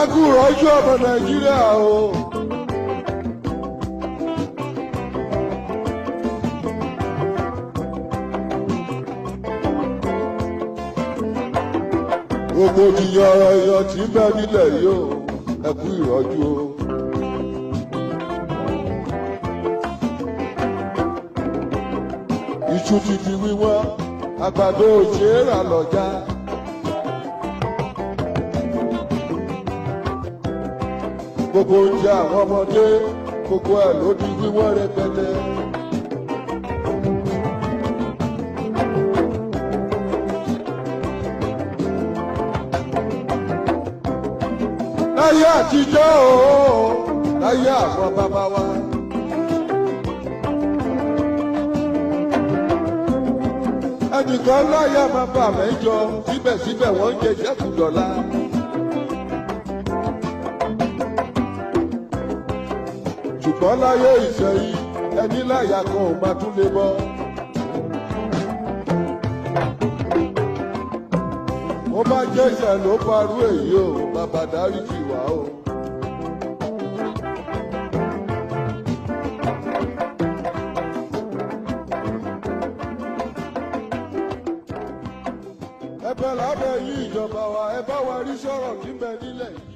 Ẹ kú rọ́jú ọmọ Nàìjíríà o. Rògbòdìyàn ọ̀rọ̀ èèyàn tí ń bẹ nílẹ̀ yìí o, ẹ kú ìrọ́jú o. Iṣu ti di wíwọ́n, àgbàdo ò ṣeé rà lọ́jà. Gbogbo oúnjẹ àwọn ọmọdé, gbogbo ẹ̀ ló di wíwọ́n rẹpẹtẹ. Láyé àtijọ́ o, láyé àwọn bàbá wa. Ẹnìkan láyé bàbá mẹ́jọ, síbẹ̀síbẹ̀ wọ́n ń jẹ ṣẹ́kù dọ̀la. Ṣùgbọ́n láyé ìsẹ̀yìn, ẹni láyà kan ò máa tún lè bọ́. Mo bá jẹ́sẹ̀ ló parú èyí o, bàbá dáríjì wá o. Ẹ̀bẹ̀ lábẹ́ yí ìjọba wa, ẹ bá wa rí sọ̀rọ̀ níbẹ̀ nílẹ̀ yìí.